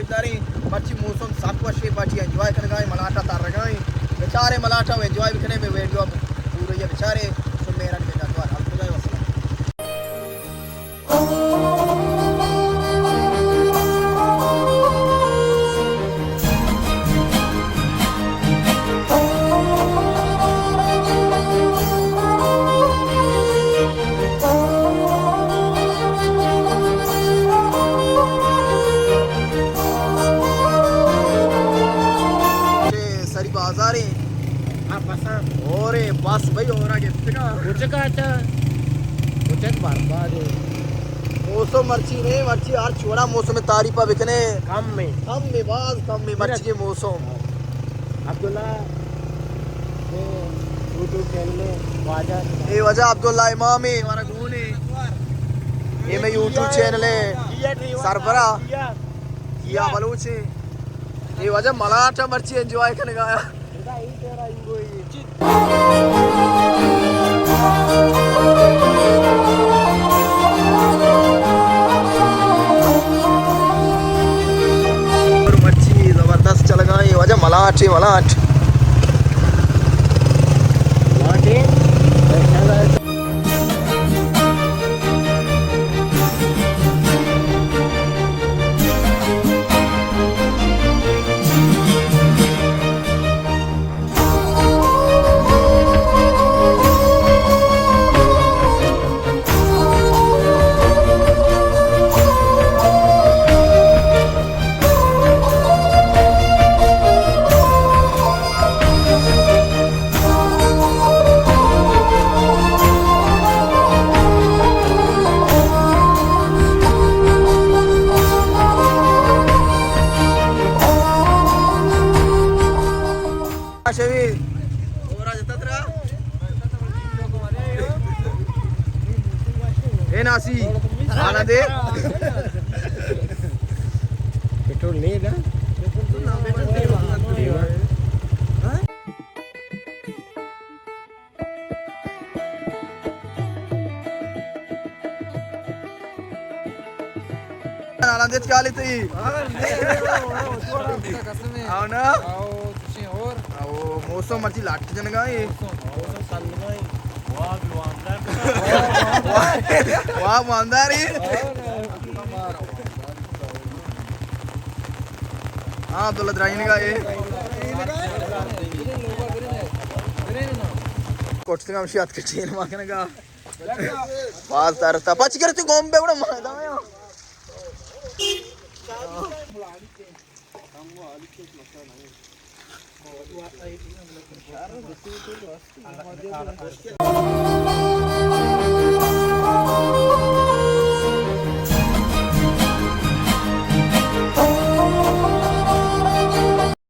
داریں۔ مرچی موسم سک وش ایں، مرچی انجوائے کنگا ایں، ملاٹا ترگا ایں۔ بچارے ملاٹا انجوائے بکنے، مئے ویڈیو پورا اے بچارے، شمے رنگ میں جاتوار۔ الخدا وسلام۔ سری بازاریں۔ ہاں، بساں۔ اورے، بس بھائی، اورا گپتگا۔ کچک آتا۔ کچک برباد ہے۔ موسم مرچی نہیں، مرچی ہر چوڑا موسم تعریفا بکنے۔ کم میں۔ کم میں، باز کم میں، مرچی کے موسم۔ عبداللہ، اے یوٹیوب چینل ہے، واجہ۔ اے واجہ عبداللہ امام ہے، ہمارا گون ہے۔ اے میں یوٹیوب چینل ہے، سربراہ۔ یا بلوچ ہے۔ اے واجہ ملاٹا مرچی انجوائے کنگا۔ مرچی زبردست چلگا ایں، واجہ ملاٹ ایں، ملاٹ۔ ملاٹ ایں۔ شوی۔ اے ناسی، آنا دے۔ پٹرول نہیں ہے نا؟ نالان دیت کالی تئی۔ آو نا؟ آو، موسم مرچی لاٹ جنگا ہے۔ واہ، واندار ہے۔ ہاں، عبداللہ درائین کا ہے۔ کوٹتے ہم شاید کے چین مانگنے کا۔ باز تر تا پچ کرتی گوم بے بڑا مانا دا۔